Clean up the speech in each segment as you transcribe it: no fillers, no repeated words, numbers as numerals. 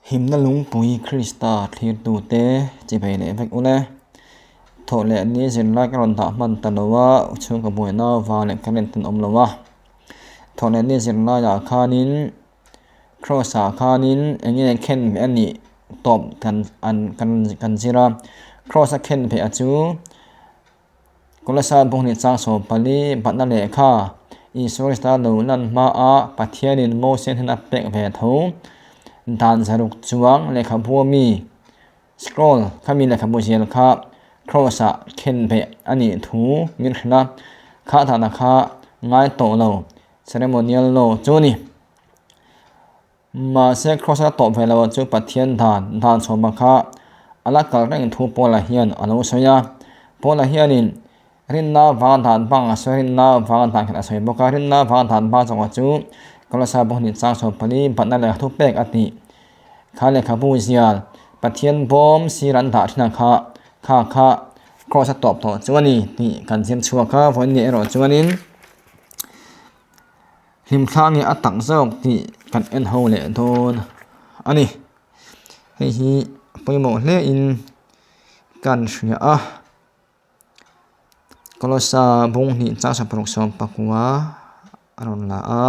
Himna lungpui Krista thlirtute chivei leh vek ule. Thawh leh ni zirlai ka rawn dah hman ta lo a, chhungkaw buaina vang leh current an awm lo a. Thawh leh ni zirlaiah khanin Cross ah khanin eng nge khen ve a nih tawp kan an kan kan zir a. Cross a khen ve a chu Kolosai bawk nih chang 14 batna lehkha Isua Krista lo lan hmaa Pathianin Mosia hnena pek ve tho dan zaruk chuang lehkhabu ami scroll khami lehkhabu zial kha cross ah khen ve a nih thu min hrilh a, kha dahna kha ngai tawh lo ceremonial law chu a ni. Mahse, Kross a tawh ve lo chu Pathian dan dan chhawma kha a la kal reng thu Paula hian a lo sawi a. Paula hianin rinna vanga dan bang a sawi, rinna vanga dan khat a sawi bawk a. Rinna vanga dan bang chawngah chu Kolossa bawk hnih chang 14 batna lehkha thu pek a tih kha lehkhabu zial Pathian bawm sir an dah thin a kha kha kha Kross a tawp tawh chu a ni tih kan zir chhuak a. Vawiin ni erawh chuanin. Hlimthla nge a tak zawk tih kan en ho leh dawn a ni. Hei hi a pawimawh hle in kan hria a. Kolossa bung hnih chang 69 a rawn la a.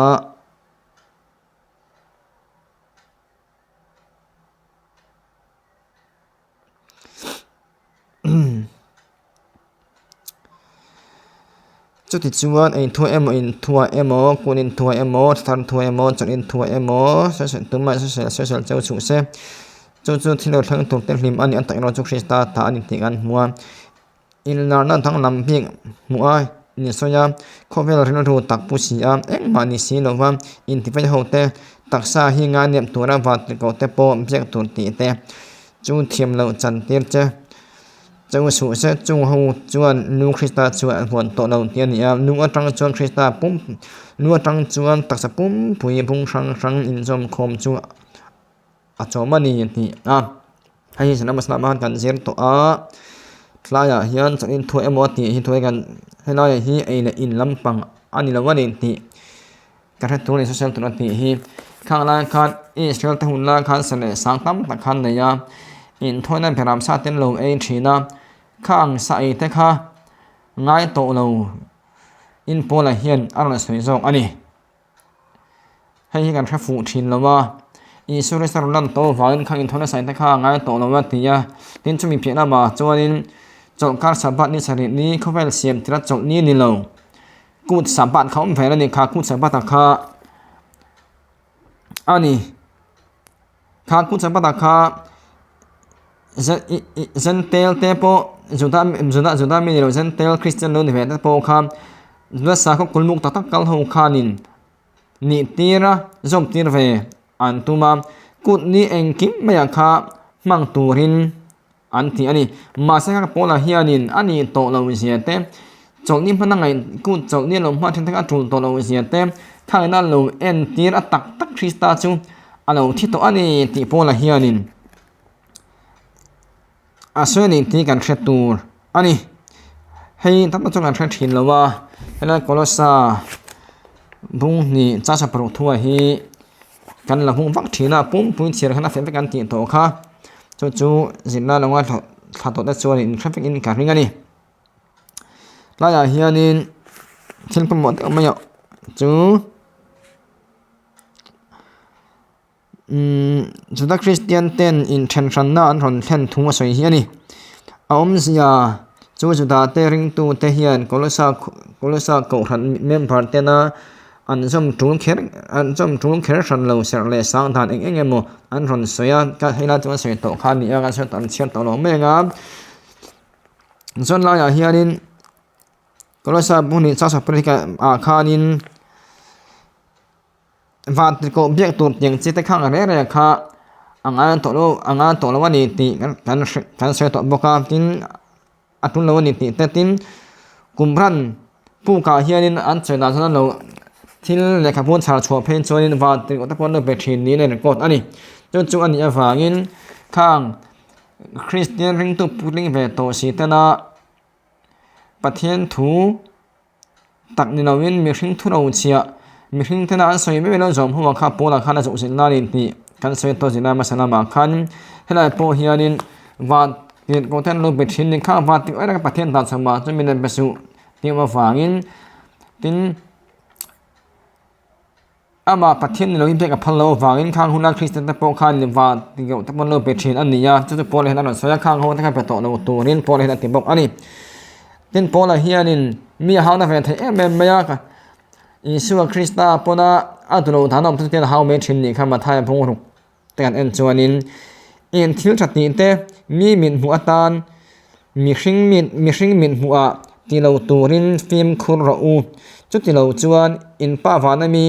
Chutichuan ei thuah emaw in thuah emaw kut in thuah emaw thar thuah emaw chawlh in thuah emaw sawisel tum a sawisel sawisel cheu chhuh se chu chu thil lo thleng tur te hlim a ni a tak erawh chu Krista ta a ni tih kan hmu a inlarna danglam bik hmuh a ni sawi a khawvel rilru tak pu si a engmah ni si lo va intifai ho te taksa hi ngainep tura vantirhkoh te pawh biak tur tih te chu thiam loh chan tir che. Cheu suh se chung ho chuan nu Krista chu a huan tawh lo tih a ni a, nu atang chuan Krista pum nu atang chuan taksa pumpui bung hrang hrang inzawm khawm chu a chawm a ni tih a. Hei hi Sanam Aslam a kan zir tawh a, tlaiah hian chanin thuai emaw tih hi thuai kan helaiah hi ei leh in lampang a ni lo a ni tih ka hre tur a ni social tur a tih hi khang lai khan Israel te hun lai khan sa leh sang tam tak khan nei a inthawina beram sa te an lo ei thin a khang sa ei te kha ngai tawh lo in Paula hian a rawn sawi zawk a ni hei hi kan hre fuh thin lo a Isua Krista rawn lan tawh avangin khang inthawina sa ei te kha a ngai tawh lo a ti a tin chumi piah lamah chuanin chawlhkar Sabbath ni sarih ni khawvel siam tirh a chawlh ni a ni lo. Kut Sabbath kha awm ve a ni kha kut Sabbath ah kha a ni kha kut Sabbath ah kha Zentel te pawh Juda Juda Juda mi ni lo Zentel Christian lo ni ve te pawh kha Juda sakhaw kulmuk tak tak kal ho khanin nih tir a zawm tir ve an tum a kut ni engkim maiah kha hmang turin. An ti a ni. Mahse ka Paula hianin a nih tawh lo zia te, chawlhni hmana ngaih kut chawlhni a lo hma then thek a tul tawh lo zia te, thaina lo entir a tak tak Krista chu a lo thi tawh a ni tih Paula hianin a sawi a ni tih kan hre tur a ni. Hei tam tak chu kan hre thin lo a, helai Kolossa bung hnih chasa paruk thuah hi Kan la hung vak thin a, pumpui chhiar khan a feh vek an tih tawh kha. Chu chu zirna lo ngaithla thla tawh te chuan in hre vekin ka ring a ni. Tlaiah hianin thil pawimawh deuh mai ah chu umm Juda Kristian ten inthen hranna an rawn thlen thu a sawi hi a ni. A awmzia chu Juda te ringtu te hian Kolossa Kolossa kohhran member tena An zawm tul kher an zawm tul kher hran lo serh leh sang dan eng eng emaw an rawn sawi a ka helai chu an sawi tawh kha a ni a kan sawi tawh an chhiar tawh lo mai ang a chuan laiah hianin Kolossa hmun hi South Africa ah khanin van tirhkoh biak tur tiang chi te kha ang reng reng kha a ngai tawh lo a ngai tawh lo a ni tih kan kan hre kan sawi tawh bawk a tin. A tul lo a ni tih te tin kum ran pukah hianin an sawi dan chuan an lo thil lehkhabu an chhar chhuah phei chuanin van tih te pawh an lo pe thin niin a record a ni. Chu chu a nih avangin khang Kristian ringtu putling ve tawh si tena Pathian thu tak ni loin mihring thu lo chhiah mihring tena an sawi mai mai lo zawm ho ah kha Paula khan a zuhzilh nan a intih. Kan sawi tawh zirlai hmasa lamah khan helai pawh hianin van tirhkoh te an lo be thin ni kha van tirh reng Pathian dan chho mah chu min rawn be suh tih awm avangin tin amah Pathian ni loin pek a phal loh avangin khang huna Kristian te pawh khan van tirhkoh te pawh an lo be thin a ni a, chu chu Paula hian a rawn sawi a, khang ho te kha be tawh lo turin Paula hian a ti bawk a ni. Tin Paula hianin mi a hauna ve theih em em mai a. Isua Krista pawna a duhloh dan awm chu a hau mai thin nih kha Mathaia bungruk te kan en chuanin eng thil tha tih te mi mit hmuh atan mihring mit mihring mit hmuhah ti lo turin fimkhur rawh u. Chuti lo chuan in pa vana mi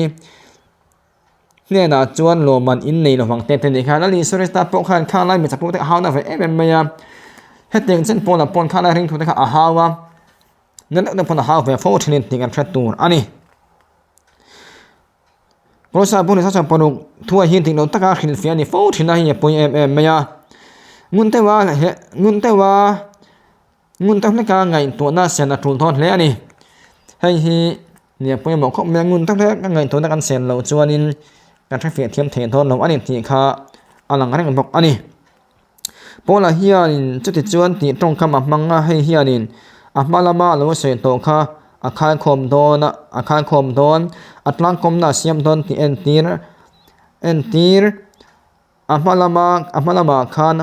hnenah chuan lawmman in nei lovang te te nih kha Lal Isua Krista pawh khan khang lai mi chakpawh te a hau na ve em em mai a. Hetiang chen pawlah pawn khang lai ringthu te kha a hau a. Na deuh deuh pawn a hau ve fo thin in tih kan hre tur a ni. Kawlsa bawk ni sasam paruk thuai hi dik lo taka hrilhfiah a ni fo thin a hei a pawi em em mai a. Ngun deuha he ngun deuha ngun deuh hleka ngaihtuahna sen a tul dawn hle a ni. Hei hi nia pawimawh khawp mai a ngun deuh hleka ngaihtuahna kan sen loh chuanin kan hrefiah thiam thei dawn lo a ni tih kha a lang reng bawk a ni. Paula hianin chuti chuan tih tawngkam a hmang a, hei hianin a hma lama a lo sawi tawh kha a khaikhawm dawn a, a khaikhawm dawn, a tlangkawmna a siam dawn tih entir entir a hma lama a hma lamah khan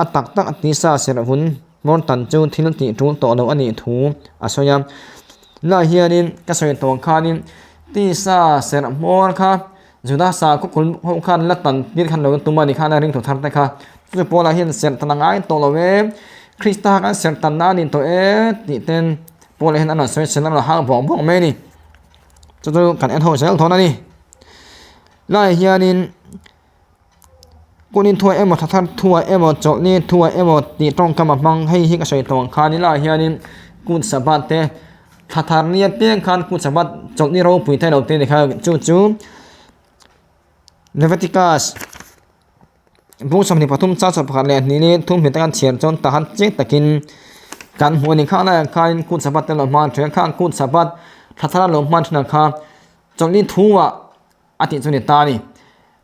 a tak tak tisa serh vun hmawr tan chu thil tih tul tawh lo a nih thu a sawi a. Tunah hianin ka sawi tawh khanin tisa serh hmawr kha Juda sakhaw kul ho khan la tan tir khan lo tum a ni khan a ringtu thar te kha. Chu Paula hian serh tan a ngai tawh lo e, Krista khan serh tan na a ni tawh e tih ten Paula hian a rawn sawi chhen a rawn hak vawng vawng mai a ni. Chu chu kan en ho zel thawn a ni. Lai hianin kunin thuai emaw tha thar thuai emaw chawlhni thuai emaw tih tawngkam a hmang hei hi ka sawi tawh ang khan ila hianin kut sabbath te thla thar ni apiang khan kut sabbath chawlhni ropui te lo ti a ni kha chu chu Leviticus bung 23 chang 11 leh hnih ni thum hnih te kan chhiar chuan tah han chiang takin kan hmuh a ni khang laiah khanin kut sabbath te lo hman thin a khang kut sabbath thla thar a lo hman thin ang kha chawlhni thuah a tih chu ni ta a ni.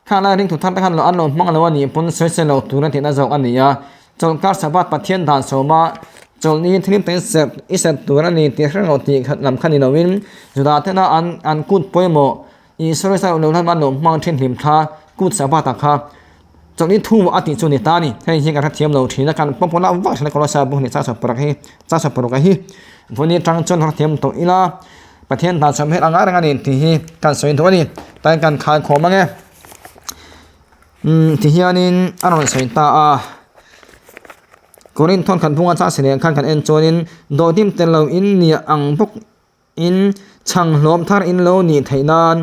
Kha lai ringtu thar te khan an lo hmang lo a nih pawn sawisel lo tur a tihna zawk a ni a. Chawlhkar Sabbath Pathian dan sawma chawlhni thil te serh i serh tur a ni tih hreng lo tih lam kha ni loin Juda tena an an kut pawimawh Isua Krista lo hlan an lo hmang thin hlim thla kut Sabbath ah kha chawlhni thu a tih chu ni ta a ni. Hei hi kan hrethiam lo thin a, kan pawmpawh lak vak thin a Kolossa bu hnih 6 paruk hi 6 paruk hi vawiin atang chuan hrethiam tawh ila. Pathian hna chawm hian a ngai reng a ni tih hi kan sawi duh a ni. Tain kan khai khawm ang e. Umm ti hianin a rawn sawi ta a. Korinth thawn khat bunga chang si leh khan kan en chuanin dawhdim tel lo in nia ang bawk in chhang hlawm thar in lo nih theih nan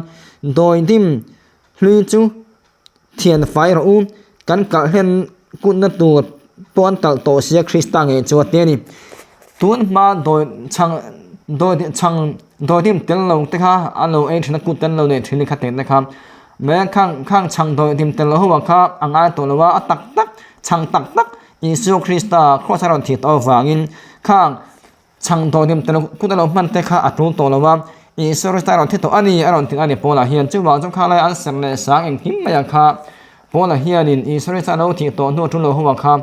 dawidim hlui chu Thian fai rawh u, kan kalh hlen kutna tur pawh an kalh tawh sia Krista ngei chu a ti a ni. Tun hma dawi chhang dawi chhang dawi dim tel lo te kha an lo ei thin a, kut te an lo nei thin a kha teh te kha. Mahse khang khang chhang dawi dim tel lo ho ah kha a ngai tawh lo a, a tak tak chhang tak tak Isua Krista kraws a rawn thih tawh avangin khang Chhang tawh hlim tel kut a lo hman te kha a tul tawh lo a, Isua Krista a rawn thi tawh a ni a rawn ti a ni Paula hian. Chuvang chu khalai an serh leh sang engkim mai ah kha Paula hianin Isua Krista a lo thih tawh hnu a tul lo ho ah kha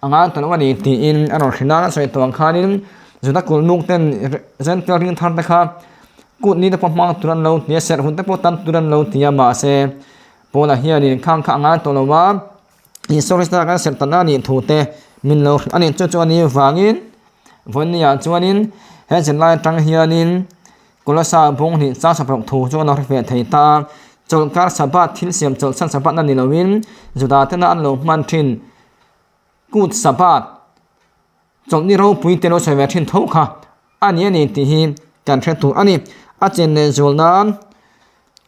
a ngai tawh lo a ni tiin a rawn hrilh a, a sawi tawh ang khanin Juda kulhmuk ten Gentile ring thar te kha kut ni te pawh hmang tur an lo ti a, serh hun te pawh tan tur an lo ti a mahse Paula hianin khang kha a ngai tawh lo a. Isua Krista kan serh tan a nih thu te min lo hrilh a ni. Chu chu a nih vangin vawinia chuanin he zirlai atang hianin Kolossa bawng hnih chang saparuk thu chu an lo hre feh thei ta a. Chawlhkar Sabbath thil siam chawlhsan Sabbath na ni loin Juda tena an lo hman thin Kut Sabbath chawlhni ropui te lo sawi ve thin tho kha a ni a ni tih hi kan hre tur a ni. A chen leh zual nan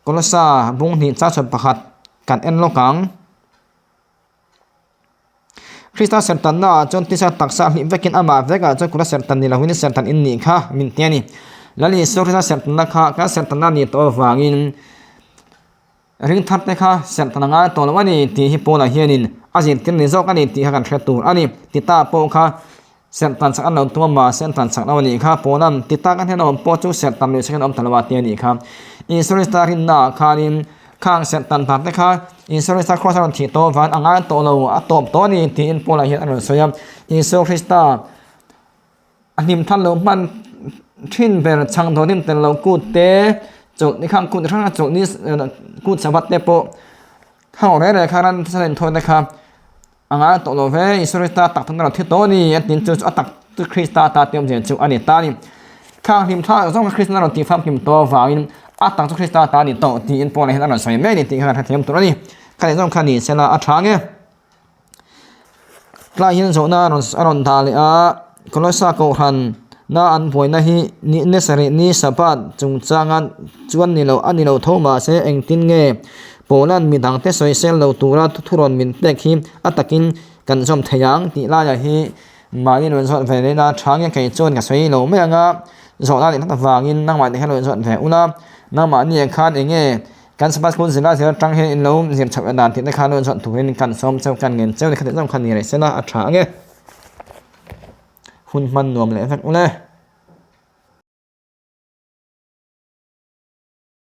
Kolossa bawng hnih chang 1 kan en lawk ang. Krista serhtanna ah chuan tisa taksa hlih vekin amah vekah chuan kut a serhtan ni lovin serhtan in nih kha min ti a ni. Lal Isua Krista serhtanna kha kan serhtanna a nih tawh avangin ring thar te kha serhtan a ngai tawh lo a ni tih hi Paula hianin a zirtir ni zawk a ni tih kha kan hre tur a ni. Tita pawh kha serhtan chak an lo tum a mahse an tlan chak lo a nih kha. Paula'n tita kan hian a awm pawh chu serhtan lui chak in a awm ta lo a ti a nih kha. Isua Krista rinna ah khanin khang serhtan hna te kha. Isua Krista Kraws a rawn thih tawh avangin a ngai tawh lo, a tawp tawh a ni tiin Paula hian a rawn sawi a. Isua Krista a hlim thar lo hman thin ber chhang dawtin tel lo kut te, chawlhni khang kut hrang hrang chawlhni kut sabat te pawh khang reng reng kha ran thisen inthawi te kha A ngai tawh lo ve, Isua Krista tak tak na lo thi tawh a ni, a tin chu chu a tak chu Krista ta tih awmzia chu a ni ta a ni. Khang hlim thla zawng kha Krista na rawn tih famkim tawh avangin a tak chu Krista ta a ni tawh tiin Paula hian a rawn sawi mai a ni tih kha kan hrethiam tur a ni. Ka leh zawng kha ni sela a tha nge? Tlai hian zawhna a rawn a rawn dah leh a, Kolossa Kohhran na an buaina hi ni ni sarih ni Sabbath chungchanga chuan ni lo a ni lo tho mahse engtin nge Paula'n mi dangte sawisel lo tura thurawn min pek hi a takin kan zawm thei ang tih laiah hi mahni rawn zawt ve leh la tha nge kei chuan ka sawi lo mai ang a, zawhna leh hlat avangin nangmah te khan rawn zawt ve ula, nangmahni ah khan eng nge kan Sabbath School zirlai zir atang hian in lo zir chhoh dan tih te khan rawn zawt turin kan sawm cheu kan ngen cheu ni kha tih zawng khan ni rih sela a tha ang e. Hun hman nuam leh vek ule.